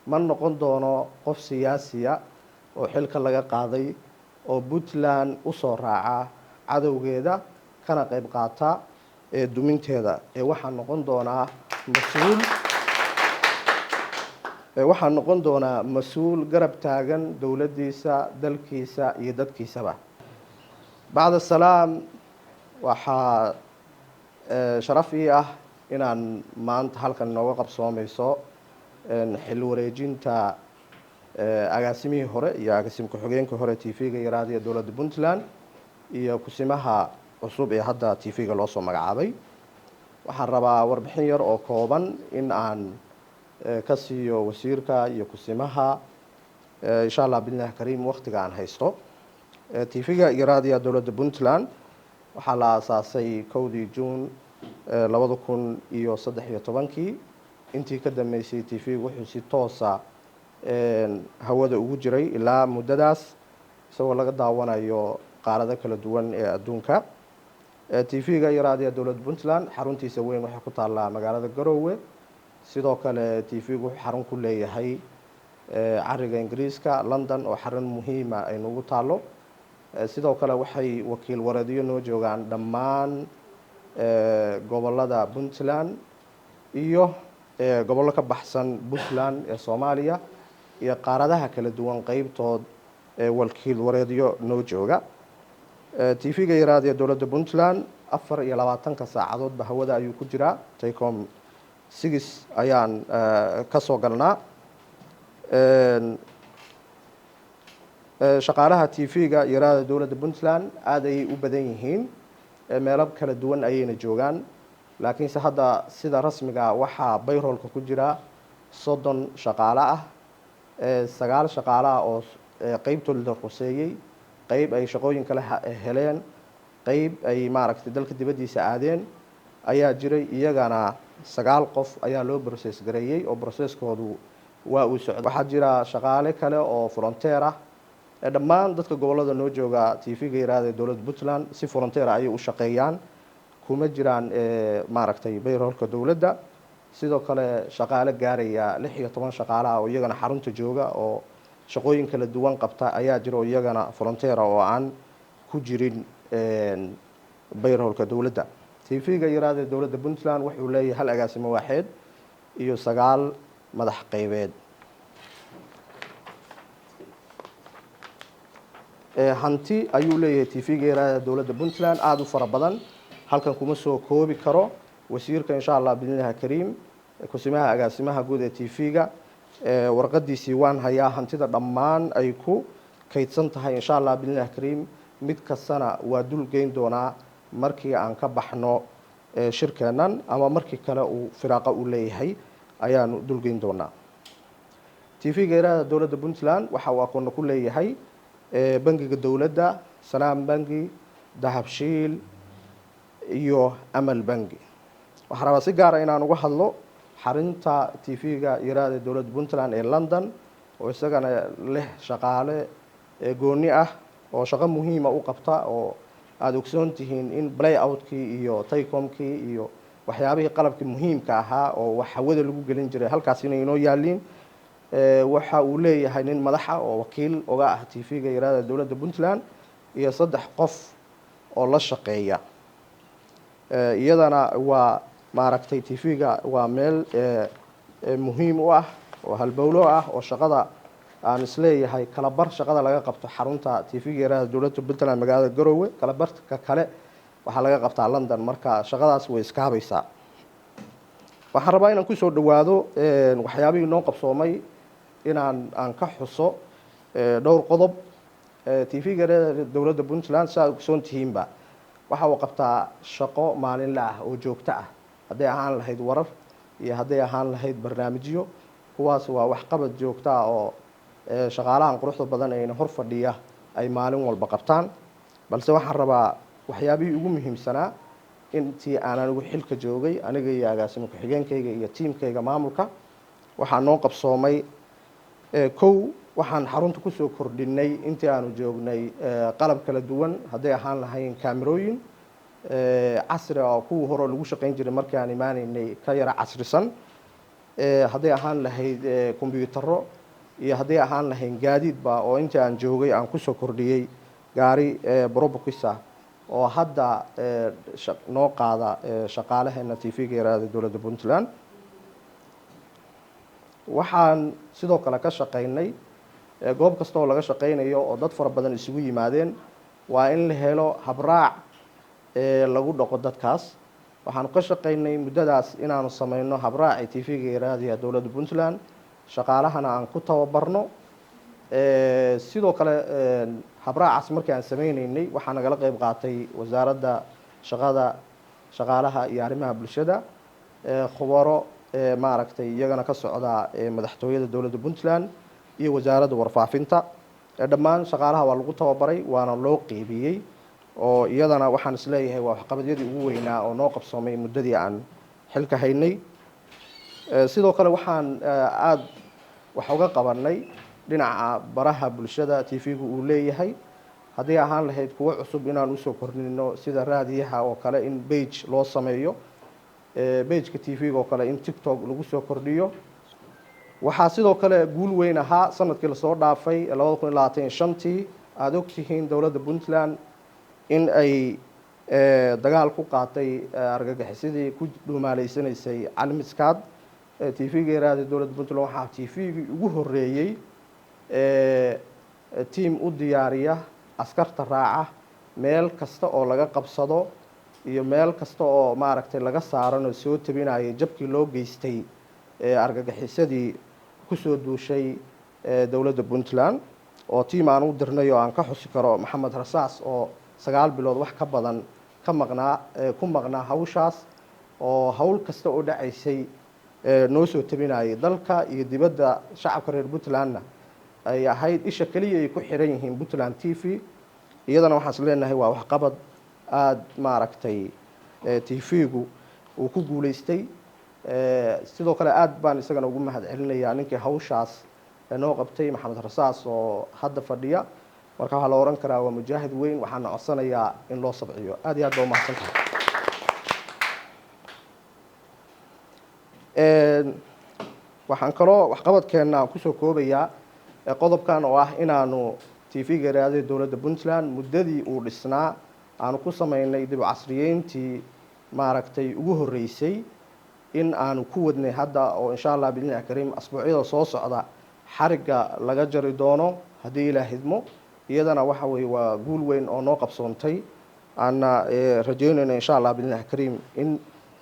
Ma noqon doono qof siyaasiya oo xilka laga qaaday oo Puntland usoo raaca cadowgeeda kana qayb qaata ee duminteeda. Ee waxaa noqon doonaa mas-uul, waxaa noqon doonaa mas-uul garab taagan dowladdiisa, dalkiisa iyo dadkiisaba. Bacda salaam, waxaa sharaf ii ah inaan maanta halkan inooga qabsoomeyso xil wareejinta agaasimihii hore iyo agaasim ku-xigeenka hore TV-ga iyo raadiya dowladda Puntland iyo kusimaha cusub ee hadda TV-ga loo soo magacaabay. Waxaan rabaa warbixin yar oo kooban in aan ka siiyo wasiirka iyo kusimaha, insha Allah biidnillahi kariim, waktiga aan haysto. TV-ga iyo raadiya dowladda Puntland waxaa la aasaasay 1dii Juun 2013-kii. Intii ka dambeysay TV-gu wuxuu si toosa hawada ugu jiray ilaa muddadaas, isagoo laga daawanayo qaarado kala duwan ee adduunka. TV-ga iyo raadiya dowladda Puntland xaruntiisa weyn waxay ku taallaa magaalada Garoowe. Sidoo kale TV-gu wuxuu xarun ku leeyahay cariga Ingiriiska, London, oo xarun muhiima ay nagu taallo. Sidoo kale waxay wakiil wareedyo noo joogaan dhammaan gobolada Puntland iyo gobollo ka baxsan Puntland ee Soomaaliya iyo qaaradaha kala duwan qeybtood wakiil wareedyo noo jooga. TV-ga iyo raadiya dowladda Puntland 24-ka saacadoodba hawada ayuu ku jiraa. Thaicom 6 ayaan ka soo galnaa. Shaqaalaha TV-ga iyo raadiya dowladda Puntland aada ayay u badan yihiin, meelo kala duwan ayayna joogaan, laakiinse hadda sida rasmiga waxaa payroll-ka ku jira 30 shaqaale ah, 9 shaqaale ah oo qeybtooda la ruseeyey, qeyb ay shaqooyin kale heleen, qeyb ay maaragtay dalka dibaddiisa aadeen ayaa jiray. Iyagana 9 qof ayaa loo process gareeyey oo process-koodu waa uu socday. Waxaa jira shaqaale kale oo volunteer ah. Dhammaan dadka gobollada noo jooga TV-ga yiraahda dowladda Puntland si volunteer ayay u shaqeeyaan, kuma jiraan maaragtay payroll-ka dowladda. Sidoo kale shaqaale gaaraya 16 shaqaale ah oo iyagana xarunta jooga oo shaqooyin kala duwan qabta ayaa jira, oo iyagana volunteer oo aan ku jirin payroll-ka dowladda. TV-ga yiraahda dowladda Puntland wuxuu leeyahay hal agaasimo waaxeed iyo 9 madax qeybeed. Hanti ayuu leeyahay TV-ga yiraahda dowladda Puntland aada u fara badan, halkan kuma soo koobi karo. Wasiirka, insha Allah biidnillahi kariim, kusimaha agaasimaha guud ee TV-ga warqadiisii waan hayaa, hantida dhammaan ay ku kaydsan tahay, insha Allah biidnillahi kariim, mid kastana waa dul geyn doonaa markii aan ka baxno shirkeennan ama markii kale uu firaaqa u leeyahay ayaanu dulgeyn doonaa. TV-ga yiraahda dowladda Puntland waxa uu akoonna ku leeyahay bangiga dowladda, Salaam Bangi, Dahabshiil iyo Amal Bangi. Waxaan rabaa si gaara inaan uga hadlo xarinta TV-ga yiraahda dowladda Puntland ee London, oo isagana leh shaqaale gooni ah oo shaqo muhiima u qabta, oo aada ogsoon tihiin in play outkii iyo Thaicom-kii iyo waxyaabihii qalabkii muhiimka ahaa oo wax hawada lagu gelin jiray halkaas inay inoo yaaliin. Waxa uu leeyahay nin madaxa oo wakiil oga ah TV-ga yiraahda dowladda Puntland iyo 3 qof oo la shaqeeya. Iyadana waa maaragtay TV-ga waa meel muhiim u ah oo halbowlo ah oo shaqada aan isleeyahay kalabar shaqada laga qabto xarunta TV-ga yiraahda dowladda Puntland magaalada Garowe, kalabarka kale waxaa laga qabtaa London. Marka shaqadaas way iska habaysaa. Waxaan rabaa inaan kusoo dhawaado waxyaabihii noo qabsoomay, inaan aan ka xuso dhowr qodob. TV-ga dowladda Puntland, si aad ogsoon tihiinba, waxa uu qabtaa shaqo maalinle ah oo joogto ah, hadday ahaan lahayd warar iyo hadday ahaan lahayd barnaamijyo. Kuwaas waa waxqabad joogto ah oo shaqaalahan quruxda badan ayna hor fadhiya ay maalin walba qabtaan. Balse waxaan rabaa waxyaabihii ugu muhiimsanaa intii aan anigu xilka joogay, aniga iyo agaasimo ku-xigeenkayga iyo tiimkayga maamulka, waxaa noo qabsoomay. Kow, waxaan xarunta kusoo kordhinay intii aanu joognay qalab kala duwan, hadday ahaan lahayn kaamerooyin casri oo kuwii hore lagu shaqayn jiray markii aan imaanaynay ka yara casrisan. Hadday ahaan lahayd kombyuutaro iyo hadday ahaan lahayd gaadiidba, oo intii aan joogay aan kusoo kordhiyey gaari Probox ah oo hadda noo qaada shaqaalaheena TV-ga yaraada dowladda Puntland. Waxaan sidoo kale ka shaqaynay goob kasta oo laga shaqaynayo oo dad fara badan isugu yimaadeen, waa in la helo habraac lagu dhaqo dadkaas. Waxaanu ka shaqaynay muddadaas inaanu sameyno habraaci TV-ga yaraadiya dowladda Puntland, shaqaalahana aan ku tababarno. Sidoo kale habraacaas markii aan sameyneynay, waxaa nagala qeyb qaatay Wasaaradda Shaqada, Shaqaalaha iyo Arrimaha Bulshada, khubaro maaragtay iyagana ka socda madaxtooyada dowladda Puntland iyo Wasaaradda Warfaafinta. Dhammaan shaqaalaha waa lagu tababaray, waana loo qeybiyey, oo iyadana waxaan isleeyahay waa waxqabadyadii ugu weynaa oo noo qabsoomay muddadii aan xilka haynay. Sidoo kale waxaan aada wax uga qabanay dhinaca baraha bulshada TV-gu uu leeyahay, haddii ahaan lahayd kuwo cusub inaan usoo kordhino, sida raadiyaha oo kale in page loo sameeyo, page-ka TV-ga oo kale in TikTok lagu soo kordhiyo. Waxaa sidoo kale guul weyn ahaa sanadkii lasoo dhaafay 2025-tii, aada ogtihiin dowladda Puntland in ay dagaal ku qaatay argagixisadii ku dhuumaaleysanaysay Calmiskaad. TV-ga yaraada dowladda Puntland waxaa TV-gii ugu horeeyey team u diyaariya askarta raaca meel kasta oo laga qabsado iyo meel kasta oo maaragtay laga saaran oo soo tabinayay jabkii loo geystay argagixisadii kusoo duushay dowladda Puntland, oo team aan u dirnay oo aan ka xusi karo Maxamed Rasaas, oo 9 bilood wax ka badan ka maqnaa, ku maqnaa hawshaas, oo hawl kasta oo dhacaysay noo soo tabinayay dalka iyo dibadda. Shacabka reer Puntlandna ay ahayd isha keliya ay ku xiran yihiin Puntland TV. Iyadana waxaan is leenahay waa waxqabad aada maaragtay TV-gu uu ku guuleystay. Sidoo kale aada baan isagana ugu mahad celinayaa ninkii hawshaas noo qabtay, Maxamed Rasaas, oo hadda fadhiya. Marka waxaa la ohan karaa waa mujaahid weyn, waxaana codsanayaa in loo sabciyo. Aad iyo aad ba umahadsan tahay. Waxaan kaloo waxqabadkeenna aan kusoo koobayaa qodobkan oo ah inaanu TV-ga raadiyo dowladda Puntland muddadii uu dhisnaa aanu ku sameynay dib u casriyeyntii maaragtay ugu horreysay, in aanu ku wadnay hadda, oo insha Allah biidnillahi kariim asbuucyada soo socda xarigga laga jari doono haddii Ilaah idmo. Iyadana waxa weye waa guul weyn oo noo qabsoontay, aana rajeynayno insha Allah biidnillahi kariim in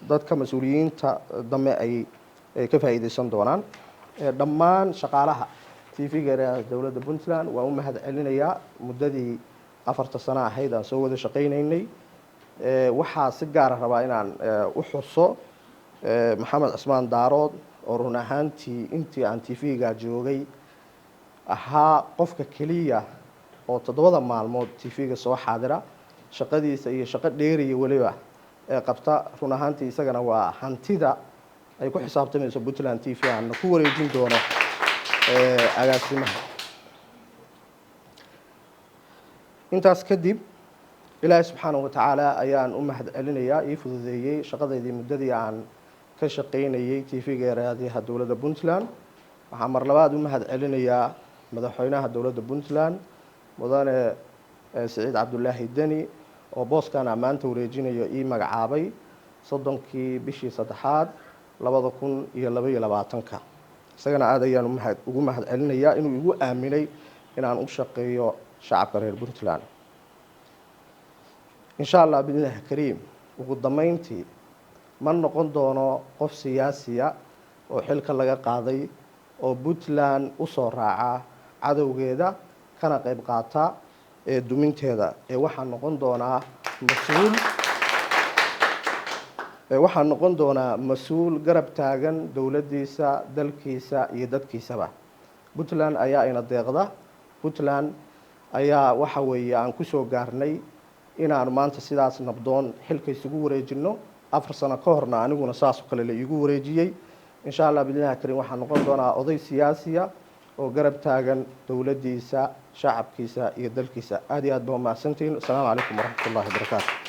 dadka mas-uuliyiinta dambe ay ka faa'iideysan doonaan. Dhammaan shaqaalaha TV-ga dowladda Puntland waan u mahad celinayaa muddadii 4ta sano ahayd aan soo wada shaqaynaynay. Waxaa si gaara rabaa inaan u xuso Maxamed Cismaan Daarood, oo run ahaantii intii aan TV-ga joogay ahaa qofka keliya oo 7da maalmood TV-ga soo xaadira, shaqadiisa iyo shaqo dheeriya weliba ee qabta. Run ahaantii isagana waa hantida ay ku xisaabtamayso Puntland TV aana ku wareejin doono agaasimaha. Intaas kadib, Ilaahay subxaanahu watacaala ayaan u mahad celinayaa ii fududeeyey shaqadeydii muddadii aan ka shaqaynayey TV-ga raadiyaha dowladda Puntland. Waxaan mar labaad u mahad celinayaa madaxweynaha dowladda Puntland, mudane Siciid Cabdulaahi Deni, oo booskan ammaanta wareejinayo ii magacaabay 30-kii bishii saddexaad 2022-ka. Isagana aada ayaan ugu mahad celinayaa inuu igu aaminay inaan u shaqeeyo shacabka reer Puntland insha Allah biidnillahi kariim. Ugu dambeyntii, ma noqon doono qof siyaasiya oo xilka laga qaaday oo Puntland usoo raaca cadowgeeda kana qeyb qaata ee duminteeda, ee waxaa noqon doonaa mas-uul, waxaa noqon doonaa mas-uul garab taagan dowladdiisa, dalkiisa iyo dadkiisaba. Puntland ayaa ina deeqda. Puntland ayaa waxa weeye aan kusoo gaarnay inaanu maanta sidaas nabdoon xilka isugu wareejino. 4 sano ka horna aniguna saas oo kale la iigu wareejiyey. Insha Allah biidnillahi karim waxaa noqon doonaa oday siyaasiya oo garab taagan dowladdiisa, shacabkiisa iyo dalkiisa. Aad iyo aad ba umahadsantihiin. Asalaamu calaykum waraxmat ullahi wabarakaatu.